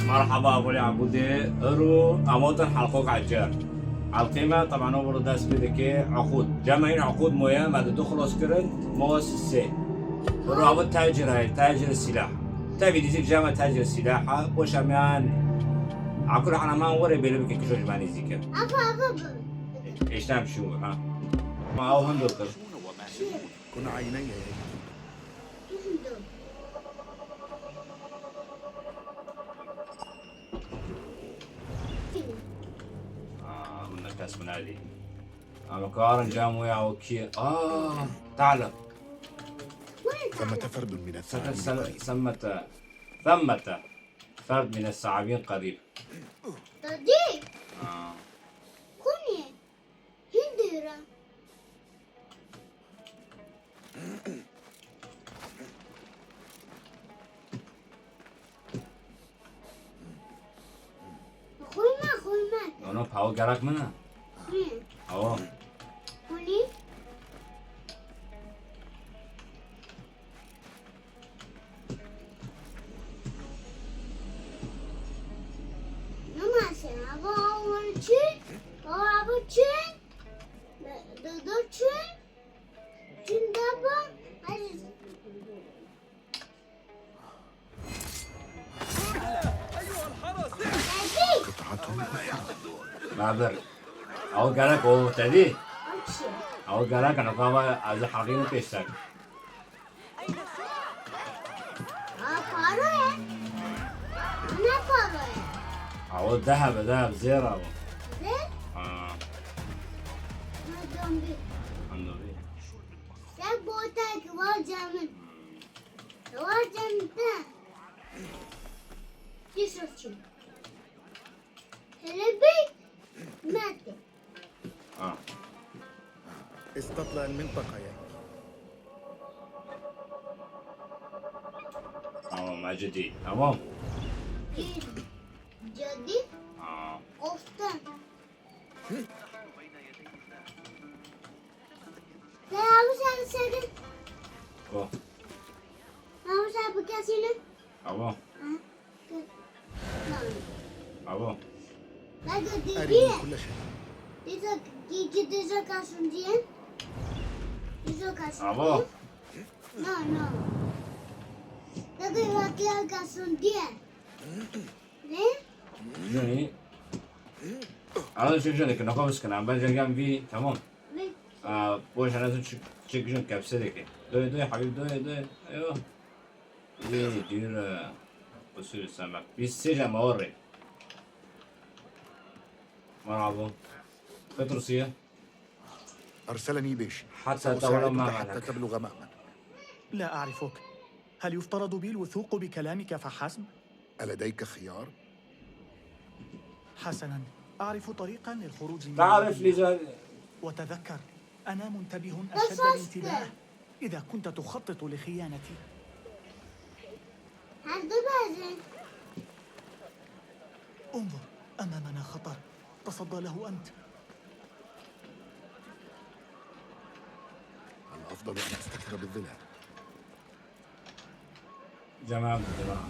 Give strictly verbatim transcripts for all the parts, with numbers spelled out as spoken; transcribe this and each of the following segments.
Merhaba, Avolê Ebûdê. Îro em hatin helqok ecer. Helqê me, teban, îro dest pê dike uqûd. Cem hîn uqûd moye, me di du xilos kirin, mo sê. Îro ev tecir e, tecir silah. Tevî nîzîk cem tecir silah e. Poşa me an, akul hana man were bêle bike kişo ji me nîzîk e. Ava, ava, ava. Eştem şu, ha. Ma ew hindo kir. Kun aynaya. آه، من نكاس من علي. أنا كارن جام ويا وكي. آه، تعال. ثمة فرد من الثعابين قريب. ثمة، ثمة فرد من الثعابين قريب. Dadî. آه. Kunê. Hîn dêr e. Xwî me, xwî me. Ono pawo gerek min e. Hı. Awo. Hûnî? Namaste, ava, ava çi? Ava, ava çi? Dodo çi? Çin daba, hadi. قطعة واحدة. Babir. Ew gerek o tedî. Ew gerek ana kava ez heqî min pêştek. Aa, paro ye. Ne paro ye? Ew deheb e, deheb zêr e. Zêr? Ha. Ne dombî. Andobi. Sen botek var canım. Var canım. Tişörtçü. Hele bir madde. Ha. استطلع المنطقة يا. Tamam, Mecidi. Tamam. Geldi. Ha. Oftan. Sen almışsın sakın. Ko. Almışsın bu kasını. Tamam. Ha. Abo. Abo. Déjà kasım diye. Déjà kasım diye. Abo. No, no. Déjà kasım diye. Ne? Johnny. Ara çek Johnny, kına kavus kına. Ben Johnny vî, tamam. Aa, boş ana çek, çek Johnny kapsede ki. Doy, doy, Habib, doy, doy. Ayo. Ê, dîr, e, usulü semek. Biz sêce ma orê. Merhaba. Petrosiye. أرسلني بيش. حتى سأساعدك تولى ما حتى معك. تبلغ مأمن. لا أعرفك. هل يفترض بي الوثوق بكلامك فحسب؟ ألديك خيار؟ حسنًا، أعرف طريقًا للخروج من تعرف الوادي. لجان. وتذكر، أنا منتبه أشد الانتباه إذا كنت تخطط لخيانتي. انظر، أمامنا خطر، تصدى له أنت. الأفضل أن أستتر بالظلال. جماعة، جماعة.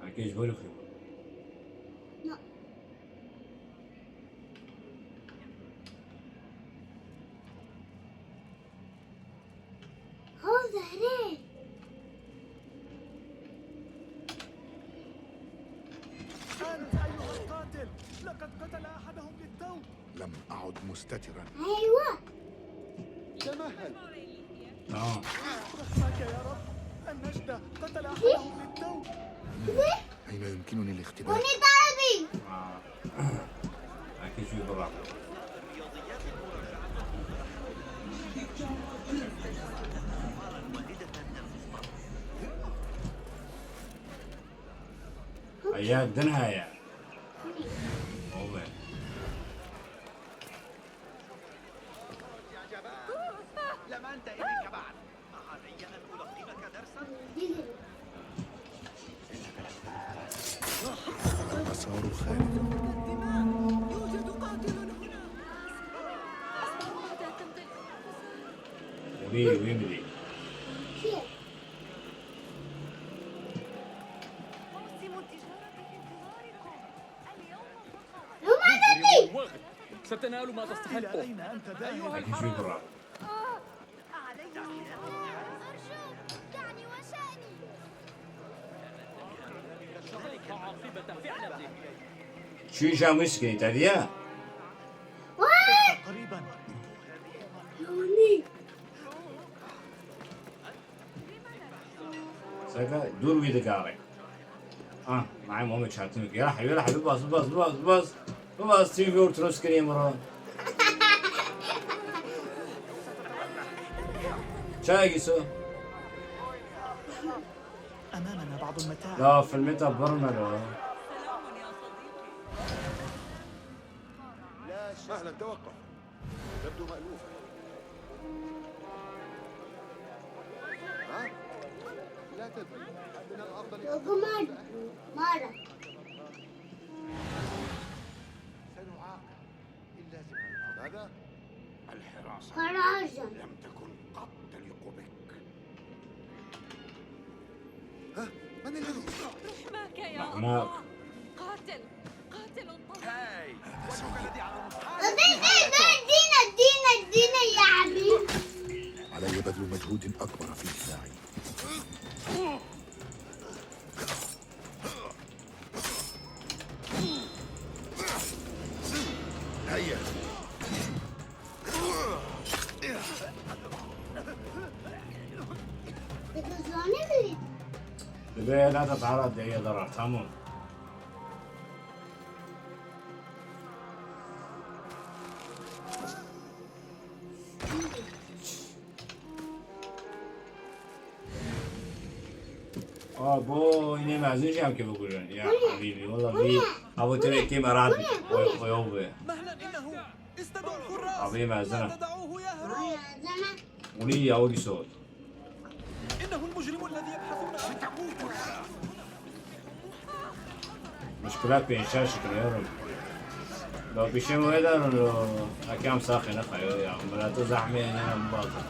هكا يجبروا خير. لا. هو زهران. أنت أيها القاتل، لقد قتل أحدهم للتو. لم أعد مستترا. أيوة. تمهل. آه. رحمك يا رب. النجدة قتل أحدهم للتو. أين يمكنني الاختباء؟ آه. أكيد شو برا. أيا دنها يا. والله. لم أنتهي منك بعد. ما علي أن ألقنك درسا؟ المسار خالي. يوجد قاتل هنا. Oui, oui, oui. موسم التجارة في انتظاركم. اليوم فقط. رومانتي. ستنال ما تستحقه. إلى أين أنت ذاهب؟ أيها الحرامي. أرجوك، دعني وشأني. عاقبة فعلتك. Çû îja mûskê te diye? قريبا. Seke dûr wî digare. Ah, naye mame çatin. Yala hebî, yala hebî, bas, bas, bas, bas. Bas, T V ortunu sikirî miro. Çaya giso. أمامنا بعض المتاع. La filmê te birme la. مهلا، توقف. تبدو مألوفة. ها؟ لا تدري. من الأفضل أن تترك مارا. سنعاقب إن لزم الأمر. ماذا؟ الحراسة لم تكن قط تليق بك. ها؟ من الذي؟ رحماك يا الله. قاتل، قاتل طبيعي. هاي، وجهك الذي على المصحف. دينا، دينا، دينا، دينا يا عمي. علي بذل مجهود أكبر في دفاعي. هيا. Dibe لا تتعرض لأي ضرر. Tamam. آه، بو، اینه مزن جم که بکشن. یا حبیبی، والله بی، ابو تره که مراد بی. اوی، اوی، اوی. مهلا، إنه استدعوا الحراس. ابی مزنه. لا تدعوه يهرب. اونی یا اونی سود. إنه المجرم الذي يبحثون عنه. Muşkila pênc şeş şikiliyorum. Lo pişê wê de lo, ekem saxê nexayo ya. Mira tu zehmê ne bazı.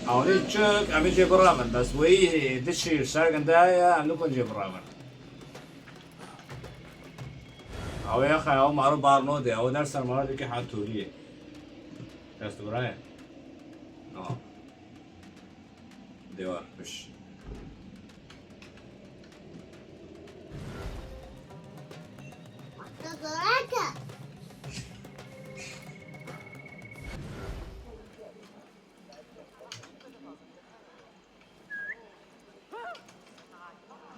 Awlî çik, em ê jê biravin. Bes weyî di şîr sergin de ya, em nikun jê biravin. Ew ya xeya, ew maro bar no de, ew der ser maro dike ha toliyê. Dest birayê. No. Dewa, piş.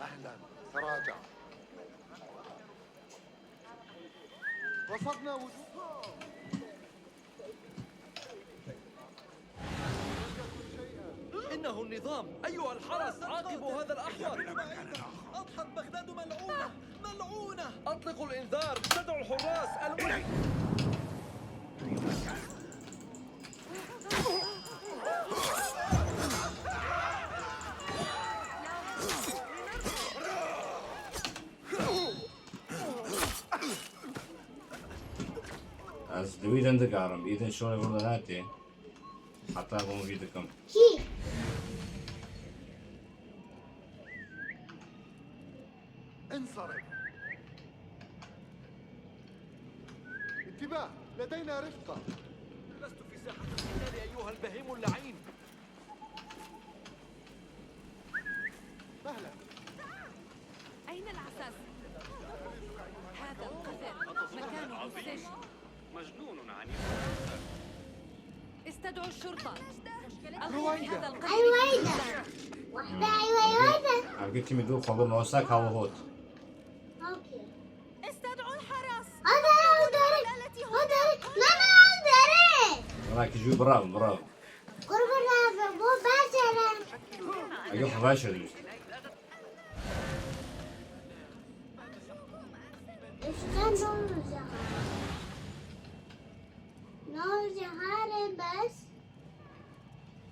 مهلا، تراجع. رصدنا وجود. إنه النظام. أيها الحرس، عاقبوا هذا الأحمر. أضحت بغداد ملعونة، ملعونة. أطلقوا الإنذار، استدعوا الحراس. المهم. Ez li wî din digarim. Îdin şolê vir de netê. Heta hûn vî dikim. Kî? انصرف. انتباه، لدينا رفقة. لست في ساحة القتال أيها البهيم اللعين. مهلا. أين العساس؟ هذا القذر مكانه السجن. مجنون عنيف. استدعوا الشرطة. أخرج هذا القذر. أيوة، أيوة. واحدة، أيوة، أيوة. Ev gitî min dû xwe bir nosa ka hot. أوكي. استدعوا الحرس. هذا، هذا. هذا. لا، لا، هذا. Wala ki jû bravo, bravo. Kurban abi, bu başarı. Yok, başarı. Üstten ne olacak? Ne olacak? Hadi bas.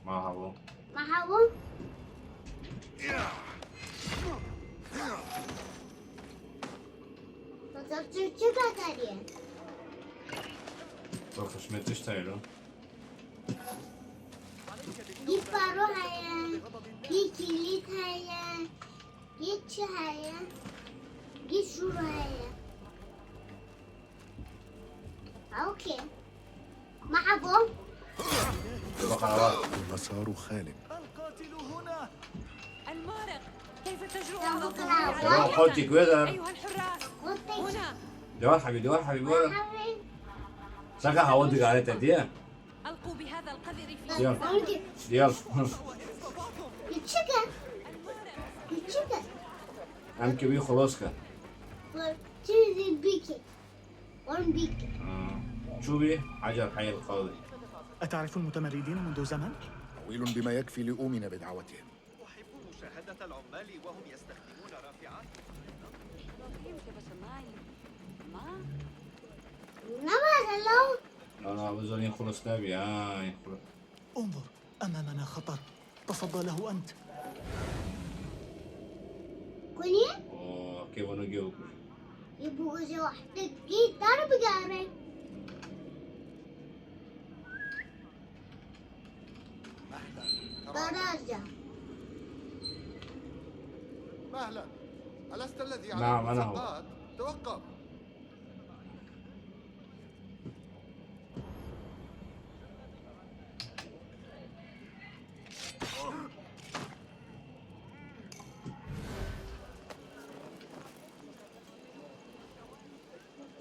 Merhaba. Merhaba. Fotoğrafçı çık atariye. Çok hoşuma düştü öyle. Yê paro heye, yê kîlît heye, yê çi heye, yê şûr heye. Okey. Merhaba. المسار خال. القاتل هنا. المارق، كيف تجرؤ على الضغط على Tamam, الحيتان؟ Xaltî, ku ye de? أيها الحراس، هنا. Dewar hebî, dewar hebî, were. Saka hawa digarete diye. ألقوا بهذا القذر في Diyar. Diyar. Küçük. Küçük. Em ki wî xelas ke. Çizi bike. Wan bîk. Çûbî, hecer heyl qawî. أتعرف المتمردين منذ زمن؟ طويل بما يكفي لأؤمن بدعوتهم. أحب مشاهدة العمال وهم يستخدمون رافعات. Nema de law. Na, na, bi zorîn xulis nebî, ha, xulis. انظر، أمامنا خطر. تصدى له أنت. Kunî? Oo, kê vano gê bikir. Yê bû gazê wextê gî dar bigere. Baraja. مهلا. ألست الذي على نعم، أنا هو. السقاط؟ توقف.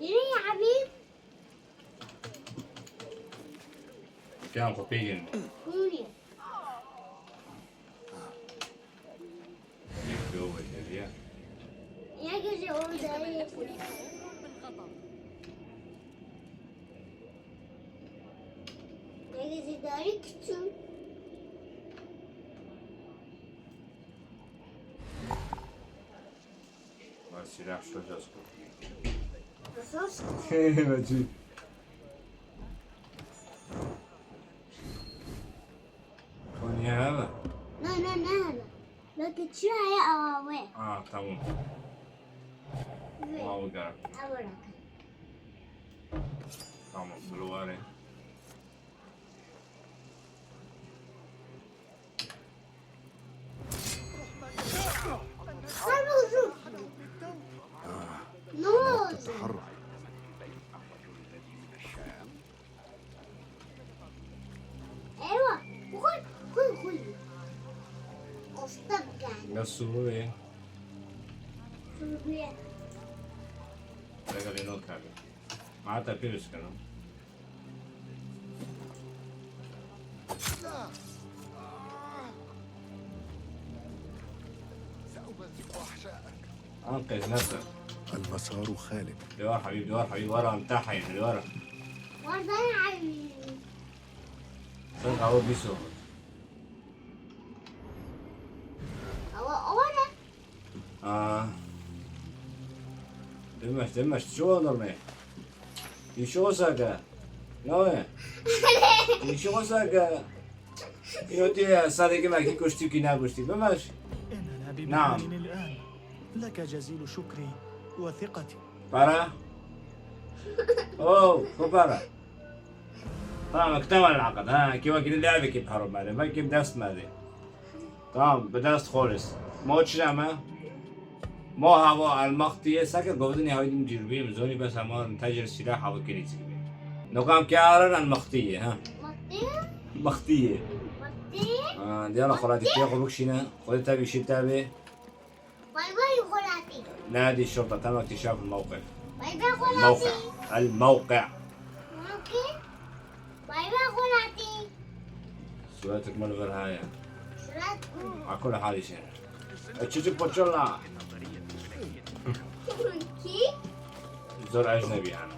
Yürü ya Habib. Gel, kopya gelin. Yürü. Yok, yok, yok, ya. Ya gece orada. Ya gece daha küçük. Lan silah şurada sıkıntı. Nasıl? Hey, bacı. Konya hava. Na, na, na, na. Lakin çi heye awa we? Aa, tamam. Ve. Awa gara. Awa gara. Tamam, bulwarê. Sen bozuk. Ne oldu? تتحرك. Eyvah. Koy, koy, koy. Of, tabii yani. Ya Suriye. Suriye. Regalino tabii. Mata piriskano. سأمزق أحشائك. أنقذ نفسك. المسار خالد. Dewar hebîb, dewar hebîb, wara em teheyne, dewar. Wara hebîb. Sen qahwe bîso. Awa, awa ne? Aa. Demiş, demiş, şu olur ne? Işi olsa ki. Ne o? Işi olsa ki. Yok diye sadece belki kuştu ki ne kuştu. Demiş. إننا نعم. بمكان الآن. لك جزيل شكري وثقتي. Para? Oh, bu para. Tamam, اكتمل العقد. Ha, ki vakit levekî bi herin me de. Belkî bi dest me de. Tamam, bi dest xolis. Mo çi me? Mo havo el mextiye, seke govdinê hawî din cîrbî, em zonî bes hema tecir sîlah havo kirî çîbî. Nokam ke aran el mextiye, ha? Mextiye? Mextiye. Mextiye? Ha, diyala xwe ratî pê xwe bikşîne. Xwedê tevî şî tevî. باي باي خالاتي. نادي الشرطة، تم اكتشاف الموقف. باي باي خالاتي. الموقع. الموقع. اوكي. باي باي خالاتي. صورتك من غير هاي. صورتكم. على كل حال يصير. تشوفي بوتشولا. كي؟ زور أجنبي أنا.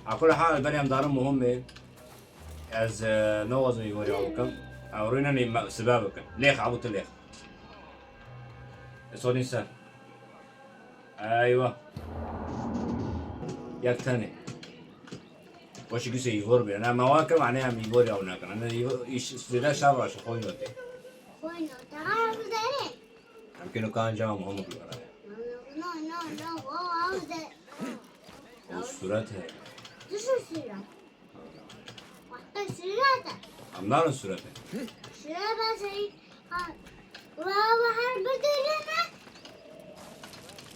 على كل حال، بريم دارم مهمة. Ez, e, nawazim îgorî ew bikim. Ew rûnenî me sibe bikin. Lêx, ew tu lêx. Sonî ser. Eywa. Yek tenê. Weşî gise îgor bê. Ne me wa kir, mane em îgorî ew nekin. Ne îş, sire şer baş, xwe notê. Xwe notê. Ha, bizere. Em kino kan cam hemû bi. No, no, no, o, o, de. O suret heye. Tu şu suret. Wextê sîrete. A Narin surete. Şuraya ben şey. Ha. Wa, wa, her bir döneme.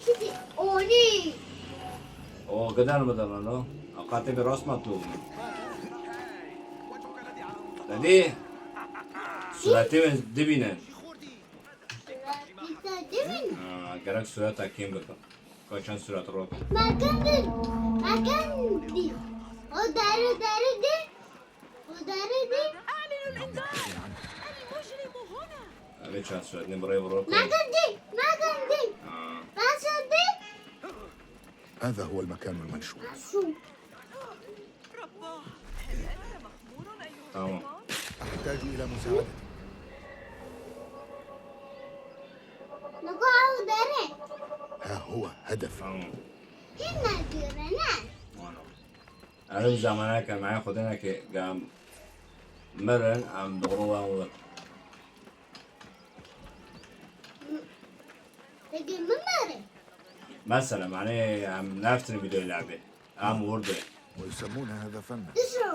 Kiti, oni. O, gider mi de lan o? Akate bir rasma tu. Dedi. Sureti mi dibine? Sureti dibine. Ha, gerek sureta kim bikin? Kaçan surat rok. Bakın, bakın. O darı, darı de. O darı de. Abi çan surat ne buraya vurur. Bakın de, bakın de. Ha. Bakın de. هذا هو المكان المنشود. Şu. Tamam. أحتاج إلى مساعدتك. Nako ew dere. ها هو هدفي. Tamam. Hîn nagirine. Tamam. Erim zamaneke me xwedineke gam mirin em doğru wan wir. Peki mi mere? Mesela, yani em neftin video lebe. Em vurdu. ويسمون هذا فنا. Dişo.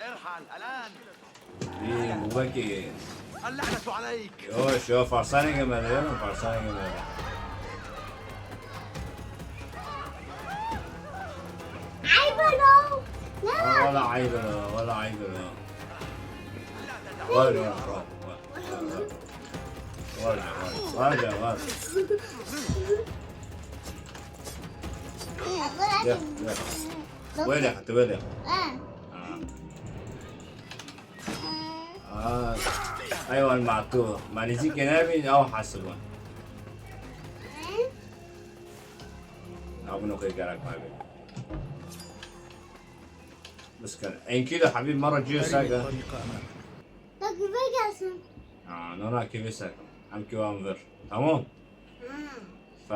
ارحل الآن. Bir bu belki. اللعنة عليك. Yo, şu farsanı gemedi, farsanı gemedi. Ay, bro. Ne? Wala ayıp ya, wala ayıp ya. Var ya, var, var, var. Var ya, var. Var ya, var. Gel, gel. Böyle, hadi böyle. Ha. Ha. Aa, hayvan matu. Malizi kenarı bir av hasıl var. Abone koy gerek var bir. Bas kar. Enki de habib mara ciyo saka. Bak, ve gelsin. Ha, nora ki ve saka. Em ki wan ver. Tamam. Ha. Fe,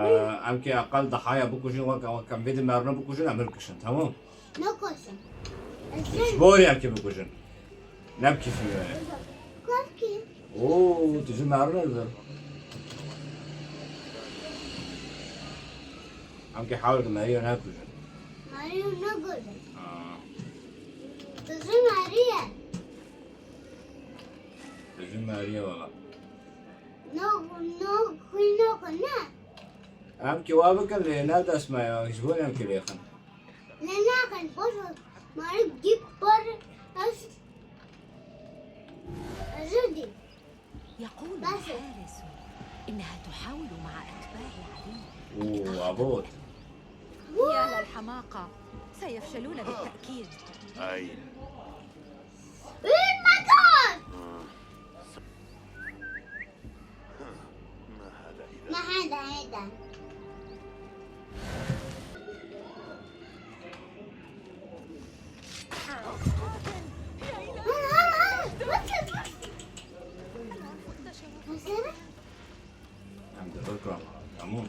em ki aqal dahaya bikujin, wek, wek em vê di merna bikujin, em hilkişin, tamam? Nakoşin. Ji borî em ki bikujin. Ne bi kîfî me ye. Kafkî. Oo, tu ji merna li vir. Em ki hawir ki meriyo nekujin. Meriyo nekujin. Ha. Tu ji meriye. Tu ji meriye wala. No, no, xwîn nako, ne? Em ki wa bikin lê ne dest me ya, ji bo em ki lêxin. Lê naxin, boş ver. Malik gî par ez, ez dî. يقول بس. الحارس إنها تحاول مع أتباع علي. Oo, abot. يا للحماقة، سيفشلون بالتأكيد. Ay. Oh my God! ما هذا إذا؟ Em dibikin. Tamam.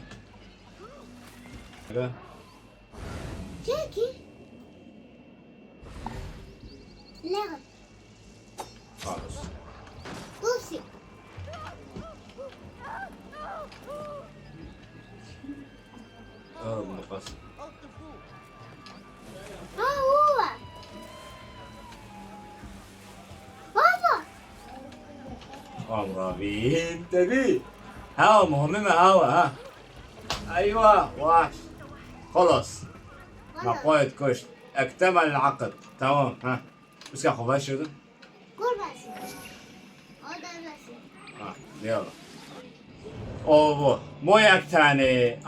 Çekî. Lexit. Xalis. Topsî. Aa, maqas. Ha, o var. Baba. Amravîn tebî. Ha, muhîm e, ha, ha. Eywa, waş. Xelas. Xelas. Maqayet kuşt. Ektemel akd. Tamam, ha. Uska xwe veşirdin? Kur veşirdin. O da veşirdin. Ha, yalla. Ovo. Moyak tane.